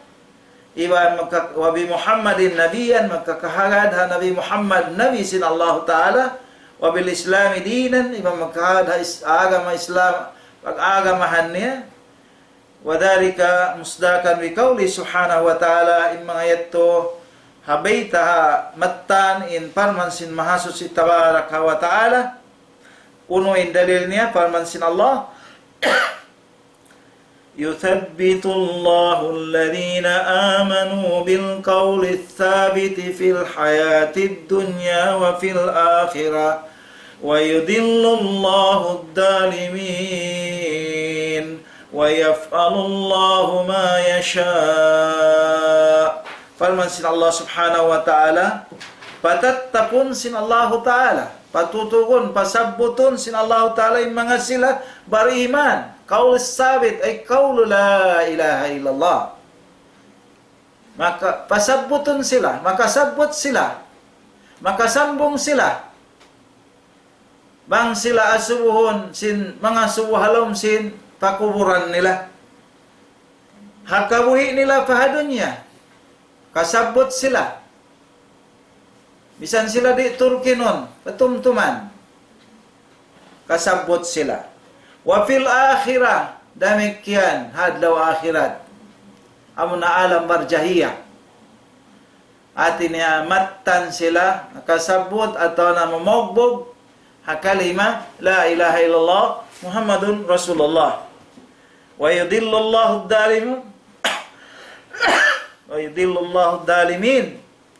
iban magka-, وبمحمد نبيا, magkakahagad ha Nabi Muhammad, Nabi sin Allahu Ta'ala, وبالإسلام دينا, iban magkahagad ha is-, agama Islam, pag-agamahan niya, وذلك مصداقا بقوله سبحانه وتعالى, in manga yadtu ha bayta' ha mattan in parman sin Mahasuchi Tabaraka wa Ta'ala, unu in dalil niya, parman sin Allah, يثبت الله الذين آمنوا بالقول الثابت في الحياة الدنيا وفي الآخرة ويضل الله الظالمين ويفعل الله ما يشاء. Parman sin Allah Subhanahu wa Ta'ala, patattapun sin Allahu Ta'ala, patutugun, pasabbutun sin Allahu Ta'ala in manga sila bariman. Qawl sabit, ay qawlu la ilaha illallah. Maka pasabbutun sila, makasabbut sila, makasambung sila. Bang sila asubuhun sin manga subu ha lawm sin pakuburan nila. Ha kabuhi' nila pa ha dunya, kasabbut sila. Misan sila di' turkinun, patumtuman, kasabbut sila. وفي الآخرة, damikkiyan ha adlaw akhirat. Amuna alam barjahiyah. Hati niya mattan sila nakasabbut atawa namumugbug ha kalima, لا إله إلا الله محمد رسول الله. ويضل الله الظالم-، ويضل الله الظالمين.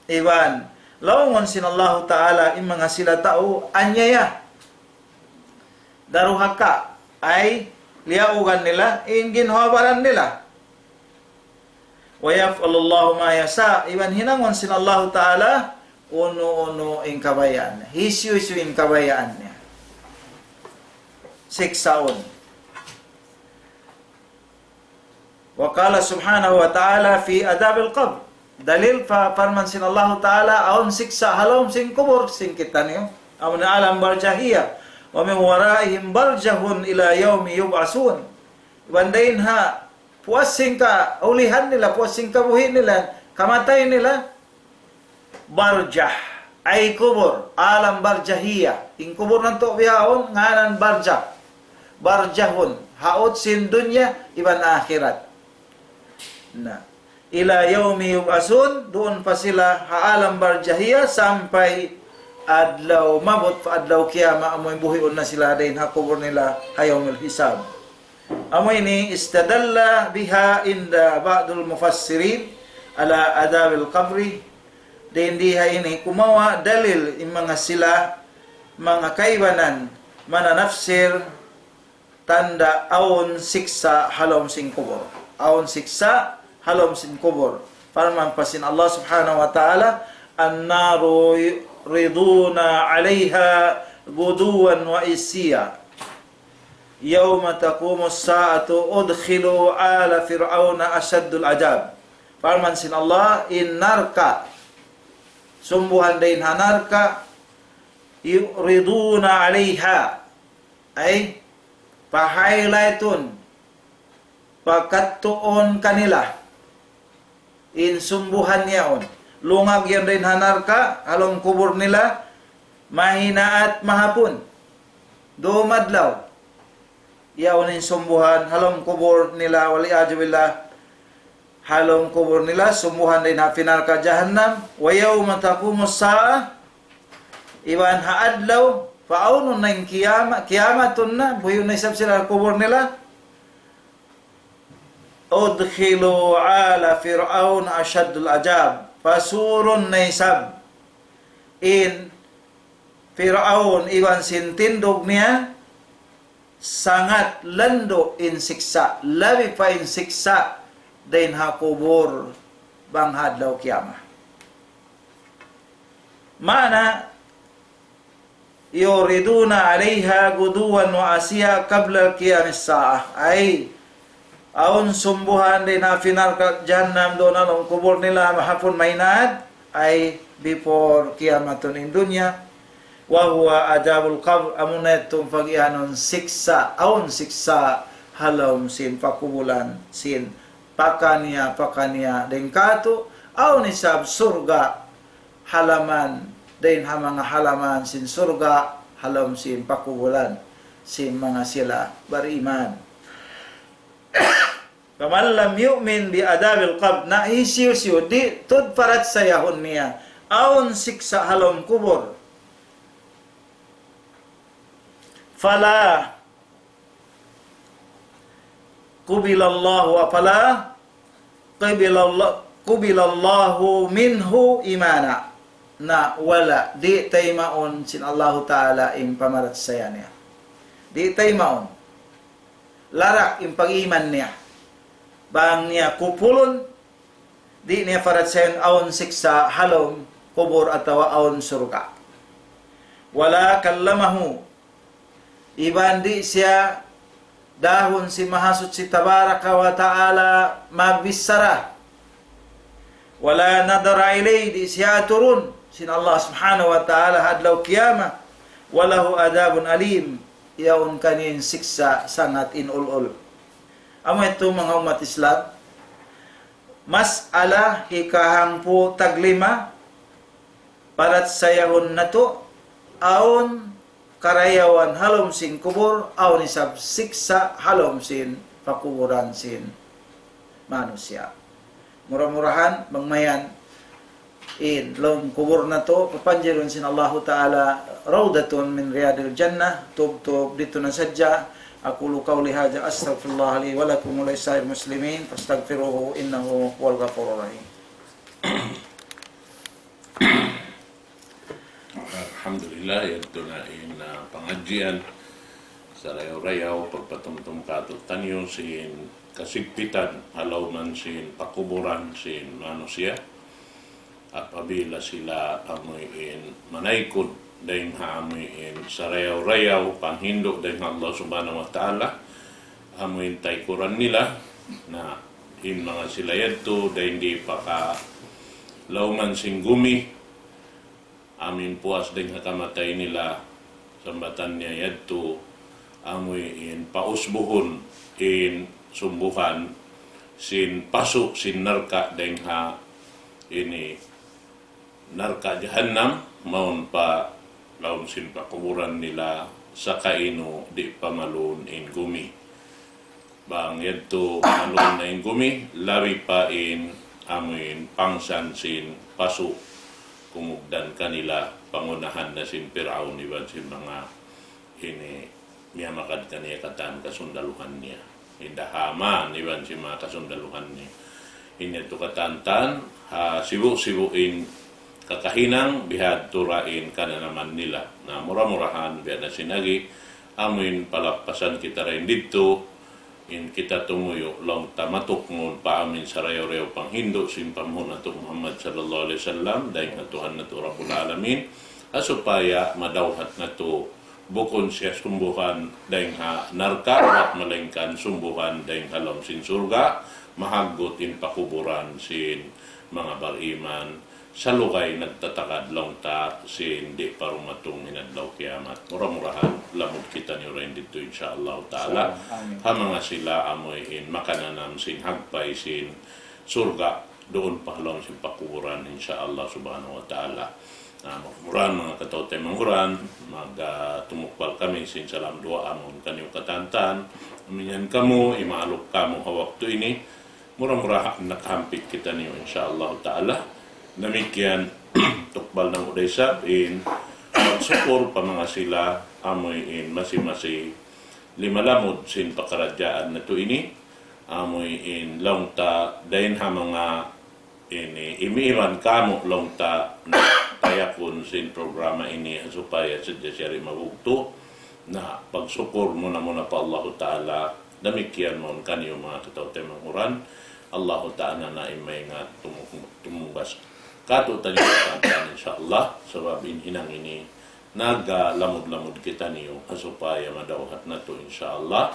Iban, laungun sin Allahu Ta'ala in manga sila tau anyaya. Daruhaka, ay liyaugan nila in ginhawa-baran nila. ويفعل الله ما يشاء, iban hinangun sin Allahu Ta'ala unu-unu in kabayaan niya, hisiyu-hisiyu in kabayaan niya siksaun. وقال سبحانه وتعالى في عذاب القبر. Dalil pa parman sin Allahu Ta'ala, awn siksa' ha lawm sin kubul sin kitaniyu. Awn alam barjahiyah. ومن ورائهم برزخ إلى يوم يبعثون. Iban dayn ha puas sin kaulihan nila, puas sin kabuhi' nila, kamatay nila, barzakh, ay kubul, alam barzahiyah. In kubul natu' bihaun, ngānan barzakh. Barzakhun, ha ut sin dunya, iban akhirat. Na, إلى يوم يبعثون, duun pa sila ha alam barzahiyah sampay adlaw maabut pa adlaw kiyamat, amuin buhiun na sila dayn ha kubul nila ha yawmil hisab. Amu ini استدل بها عند بعض المفسرين على عذاب القبر. Dayn di ha ini kumawa' dalil in manga sila, manga kaibanan mananafsir, tanda' awn siksa' ha lawm sin kubul. Awn siksa' ha lawm sin kubul. Parman pa sin Allah Subhanahu wa Ta'ala, النار يعرضون عليها غدوا وعشيا يوم تقوم الساعة أدخلوا آل فرعون أشد العذاب. Parman sin Allah, in narka', sumbuhan dayn ha narka', يعرضون عليها, ay, pa-highlightun, pakadtuun kanila in sumbuhan yaun. Lungag yan dayn ha narka', ha lawm kubul nila, mahinaat mahapun. Dum adlaw. Yaun in sumbuhan, ha lawm kubul nila, والعياذ بالله. Ha lawm kubul nila, sumbuhan dayn ha api narka' jahannam. ويوم تقوم الساعة, iban ha adlaw, paawnun na in kiyama-, kiyamatun na, buhiun na isab sila ha kubul nila. أدخلوا آل فرعون أشد العذاب. Pasurun na isab in Fir'aun iban sin tindug niya, sangat landu' in siksa', labi pa in siksa' dayn ha kubul bang ha adlaw kiyamat. Maana, يعرضون عليها غدوا وعشيا قبل قيام الساعة. Ay, awn sumbuhan dayn ha api narka' jahannam duun ha lawm kubul nila mahapun mahinaat, ay before kiyamatun in dunya. وهو عذاب القبر, amuna yadtu in pagiyanun siksa', awn siksa' ha lawm sin pakubulan sin pakaniya-pakaniya dayn kātu', awn isab surga', halaman, dayn ha manga halaman sin surga', ha lawm sin pakubulan sin manga sila bariman. فمن لم يؤمن بعذاب القبر, na hisiyu-siyu di' tuud parachayahun niya awn siksa' ha lawm kubul. فلا قبل الله, فلا قبل الله, قبل الله منه إيمانا. Na wala', di' taymaun sin Allahu Ta'ala in pamarachaya niya. Di' taymaun. Larak in pag-iman niya. Bang niya kupulun, di' niya parachayahun awn siksa' ha lawm kubul atawa awn surga'. ولا كلمه, iban di' siya dahun sin Mahasuchi Tabaraka wa Ta'ala magbichara. ولا نظر إليه, di' siya aturun sin Allah Subhanahu wa Ta'ala ha adlaw kiyamat. وله عذاب أليم, yaun kaniya in siksa' sangat in ul-ul. Amu yadtu manga ummat Islam, mas'ala hikahangpu' taglima, parachayahun natu' awn karayawan ha lawm sin kubul, awn isab siksa' ha lawm sin pakubulan sin manusiya'. Mura-murahan, bang mayan in lawm kubul natu', papanjirun sin Allahu Ta'ala rawdatun min riyadil jannah, tubtub didtu na sadja. أقول قولي هذا أستغفر الله لي ولكم ولسائر المسلمين فاستغفروه إنه هو الغفور الرحيم. Alhamdulillah, yadtu na in, ah, pangadjian sarayaw-rayaw pagpatumtum kātu'niyu sin kasigpitan ha lawm sin pakubulan sin manusiya'. Apabila sila amuin manaykud dayn ha amuin sarayaw-rayaw panghindu' dayn ha Allah Subhanahu wa Ta'ala, amuin taykuran nila, na in manga sila yadtu dayn di pa kalawm sin gumi, amuin puas dayn ha kamatay nila, sambatan niya yadtu, amuin pausbuhun in sumbuhan sin pasu' sin narka' dayn ha ini narka' jahannam, mawn pa lawm sin pakubulan nila, sakainu di' pa malun in gumi. Bang yadtu malun na in gumi, labi pa in amuin pangsan sin pasu', kumugdan kanila, pangunahan na sin Piraun iban sin manga ini miyamagad kaniya katan kasundaluhan niya. Hinda Haman iban sin manga kasundaluhan niya. Ini yadtu katan-katan, ha sibu'-sibu' in kakahinang bihadtu ra in kananaman nila. Na mura-murahan, biya' na sin agi, amuin palappasan kita dayn didtu, in kita tumuyu', laung ta matukngun pa amuin sarayaw-rayaw panghindu' sin panghu' natu' Muhammad sallallahu alayhi wasallam, dayn ha Tuhan natu' Rabbul Alamin, Ha supaya madawhat natu', bukun siya sumbuhan dayn ha narka', bat malaingkan sumbuhan dayn ha lawm sin surga', mahaggut in pakuburan sin manga bariman, salugay nagtatagad laung ta sin di' pa dumatung in adlaw kiyamat. Mura-murahan, lamud kitaniyu dayn didtu, insya Allah Ta'ala. Amin. Ha manga sila amuin makananam sin hagpay sin surga', duun pa ha lawm sin pakuburan, insya Allah Subhanahu wa Ta'ala. Na, mura-murahan manga kataw-taymanghuran, mag, ah, tumukbal kami sin salam duwaa mawn kaniyu katan-katan. Amin yan kamu, imaalup kamu ha waktu ini. Mura-murahan nakahampit kitaniyu, insya Allah Ta'ala. Damikkiyan, tukbal namu' da isab in pagsukul pa manga sila, amuin masi-masi limalamud sin pakaradjaan natu' ini, amuin laung ta dayn ha manga ini imiiman kamu' laung ta na payakun sin programa ini ha supaya sadja siya di' mabugtu'. Na, pagsukul muna-muna pa Allahu Ta'ala, damikkiyan mawn kaniyu manga kataw-taymanghuran, Allahu Ta'ala na in maingat tumu-, tumumbas katu'taniyu katan-katan, insya Allah, sabab in hinang ini nagalamud-lamud kitaniyu, ha supaya madawhat natu', insya Allah,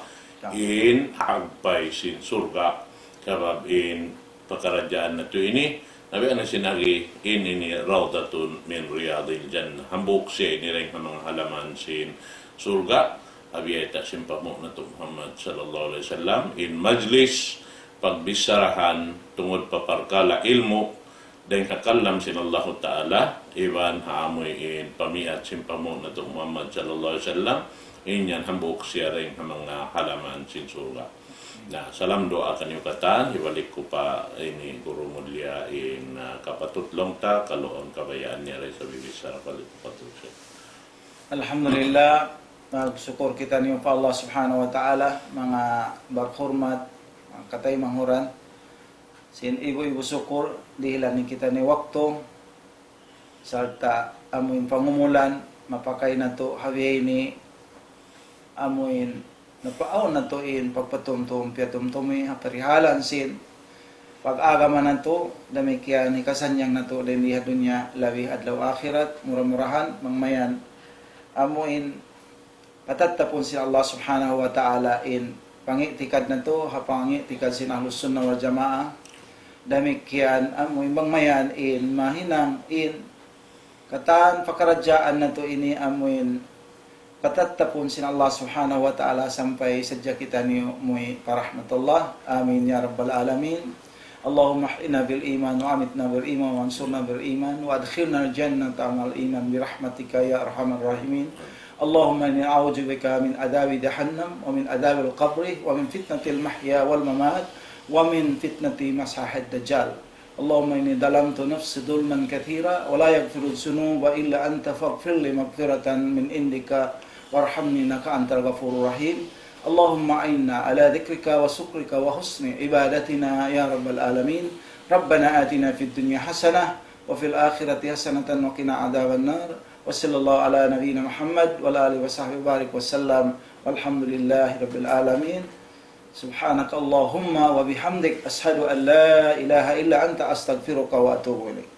in hagpay sin surga', sabab in pakaradjaan natu' ini, nabi ana sinagi, in ini rawdatun min riyadil jannah. Hambuuk siya ini dayn ha manga halaman sin surga', ha biyayta' sin panghu' natu' Muhammad sallallahu alayhi wasallam, in majlis, pagbicharahan, tungud pa parkala' ilmu', dayn ha kalam sin Allahu Ta'ala, iban ha amuin pamiyat sin panghu' natu' Muhammad sallallahu alayhi wasallam, in yan hambuuk siya dayn ha manga halaman sin surga'. Na, salam duwaa kaniyu katan, hibalik ku pa ini guru mulya in, ah, kapatut laung ta, kalu awn kabayaan niya dayn ha bichara kapatut, kapatut siya. Alhamdulillah, magsukul kitaniyu pa Allah Subhanahu wa Ta'ala, manga barhurmat, manga kataymanghuran, sin ibu-ibu sukul, dihilan niya kitaniyu waktu, sarta' amuin pangumulan, mapakay natu' ha bihaini, amuin napaawn natu' in pagpatumtum, piyatumtumi, ha parihalan sin pag-agama natu', damikkiyan hikasannyang natu' dayn di ha dunya, labi adlaw akhirat, mura-murahan, bang mayan, amuin patattapun sin Allah Subhanahu wa Ta'ala in pangi'tikad natu', ha pangi'tikad sin Ahlus Sunnah wal Jamaah. Damikkiyan amuin bang mayan in mahinang in katan pakaradjaan natu' ini amuin patattapun sin Allah Subhanahu wa Ta'ala sampay sadja kitaniyu muwi' pa rahmatullah. Amin ya rabbal alamin. اللهم احينا بالإيمان وأمتنا بالإيمان وانصرنا بالإيمان وأدخلنا الجنة مع الإيمان برحمتك يا أرحم الراحمين. اللهم إني أعوذ بك من عذاب جهنم ومن عذاب القبر ومن فتنة المحيا والممات ومن فتنة المسيح الدجال. اللهم إني ظلمت نفسي ظلما كثيرا ولا يغفر الذنوب إلا أنت فاغفر لي مغفرة من عندك وارحمني إنك أنت الغفور الرحيم. اللهم أعنا على ذكرك وشكرك وحسن عبادتنا يا رب العالمين. ربنا آتنا في الدنيا حسنة وفي الآخرة حسنة وقنا عذاب النار. وصلى الله على نبينا محمد وعلى آله وصحبه وبارك وسلم. والحمد لله رب العالمين. سبحانك اللهم وبحمدك، أشهد أن لا إله إلا أنت، أستغفرك وأتوب إليك.